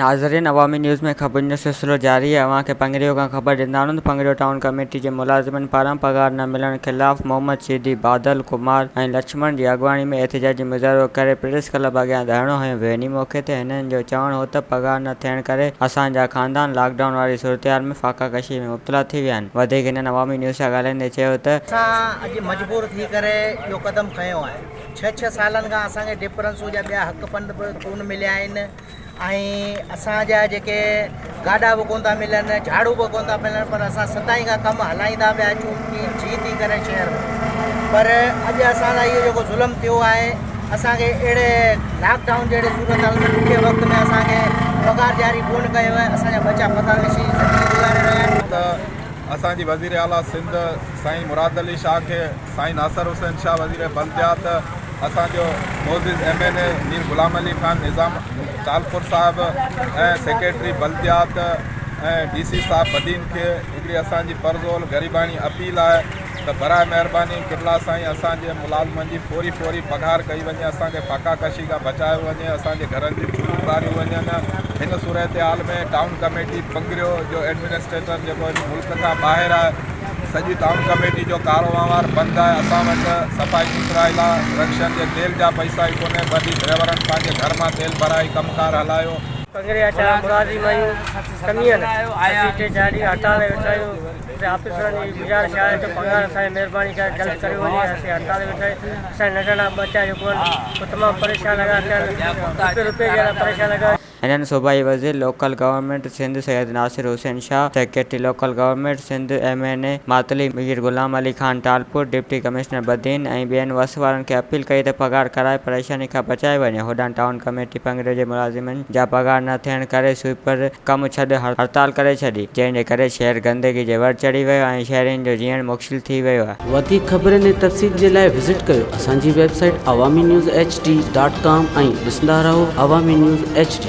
ناظرين عوامي نيوز ۾ خبرن جو سلسلو جاري آهي اوهان کي پنگريو کان خبر ڏيندا هلون ته پنگريو ٽائون ڪميٽي جي ملازمن پاران پگهار نه ملڻ خلاف محمد شيدي، بادل ڪمار ۽ لڇمڻ جي اڳواڻي ۾ احتجاجي مظاهرو ڪري پريس ڪلب اڳيان ڌرڻو هنيو ويو انهي موقعي تي هنن جو چوڻ هو ته پگهار نه ٿيڻ ڪري اسان جا خاندان لاڪ ڊائون واري صورتحال ۾ فاقا ڪشي ۾ مبتلا ٿي ويا آهن وڌيڪ هنن عوامي نيوز سان ڳالهائيندي چيو ته. اسان اڄ مجبور ٿي ڪري اهو قدم کنيو آهي ڇهه ڇهه سالن کان اسان کي ڊفرنسون جا ٻيا حق فنڊ به ڪونه مليا آهن. ۽ اسان جا جيڪي گاڏا به ڪونه ٿا ملن جھاڙو به ڪونه ٿا ملن پر اسان سدائين کان ڪم هلائيندا پيا اچون ڪي جي ٿي ڪري شهر ۾ پر اڄ اسان سان اهو جيڪو ظلم ٿيو آهي اسان کي اهڙي لاڪ ڊائون جهڙي صورت حال ۾ ڏکي وقت ۾ اسان کي پگهار جاري ڪونه ڪيو آهي اسان جا ٻچا فتاوشي زندگي گذاري رهيا آهن. ته اسان جي وزير اعليٰ سنڌ سائين مراد علي شاهه کي سائين ناصر حسين شاهه وزير بلديات، اسان جو معزز M N A Mir Ghulam Ali Khan Nizam Talpur صاحب ۽ سيڪريٽري بلديات ۽ ڊي سي صاحب بدين کي هڪڙي اسان جي پرزول غريباڻي اپيل آهي ته براء مهرباني قبلا سائين اسان جي ملازمن جي فوري فوري پگهار ڪئي وڃي اسان کي فاقا ڪشي کان بچايو وڃي اسان جي گهرن جون چولهيون ٻاريون وڃن هن صورتحال ۾ ٽائون ڪميٽي پنگريو جو ايڊمنسٽريٽر جيڪو هن ملڪ کان ٻاهر آهي سڄي ٽائون ڪميٽي جو ڪاروهنوار بند آهي اسان وٽ صفائي سٿرائي لا رڪشن جي تيل جا پئسا ئي ڪونهي ٻه ڏينهن ڊرائيورن پنهنجي گهر مان تيل ڀرائي ڪم ڪار هلايو. ڪنگري اچا مرادي مايون ڪمين اسين ٽي چار ڏينهن هڙتال تي ويٺا آهيون ته آفيسرن جي گذارش آهي ته پگهار اسان جي مهرباني ڪري جلد ڪريو وڃي اسين هڙتال تي ويٺا آهيون اسان جا ننڍڙا ٻچا جيڪو آهن اهي تمام پريشان لڳا پيا آهن رپئي رپئي جي لاء پريشان لڳا هنن صوبائي وزير local government Sindh Syed Nasir Hussain Shah, secretary local government Sindh, M N A Matli Mir Ghulam Ali Khan Talpur, deputy commissioner Badin ۽ ٻين وس وارن کي اپيل ڪئي ته پگهار ڪرائي پريشاني کان بچايو وڃي، هوڏانهن ٽائون ڪميٽي پنگريو جي ملازمن جا پگهار نه ٿيڻ ڪري سوئيپر ڪم ڇڏ هڙتال ڪري ڇڏي، جنهن جي ڪري شهر گندگي جي ور چڙهي ويو ۽ شهرين جو جيئڻ مشڪل ٿي ويو آهي. وڌيڪ خبرن ۽ تفصيل جي لاء وزٽ ڪيو اسان جي website Awami news H D dot com ۽ ڏسندا رهو عوامي نيوز ايڇ ڊي.